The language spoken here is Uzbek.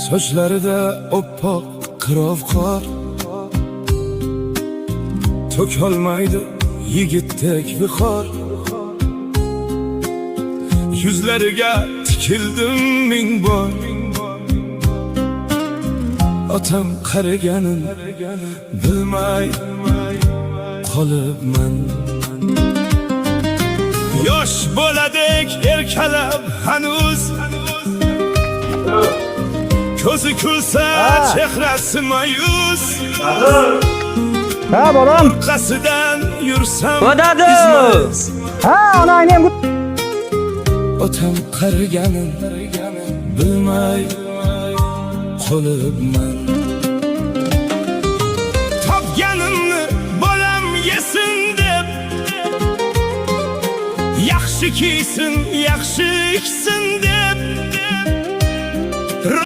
Sochlarida oppoq qirov qor, to'kolmaydi yigitdek viqor. Yuzlariga tikildim ming bor. Otam qariganin bilmay qolibman. Yosh boladek erkalab hanuz, ko'zi kulsa, chehrasi ma'yus. Ha, bolam. Orqasidan yursam O'dadi. izma-iz. Ha, onangni ham. Otam qariganin bilmay qolibman. Topganimni bolam yesin deb, yaxshi kiysin, yaxshi ichsin.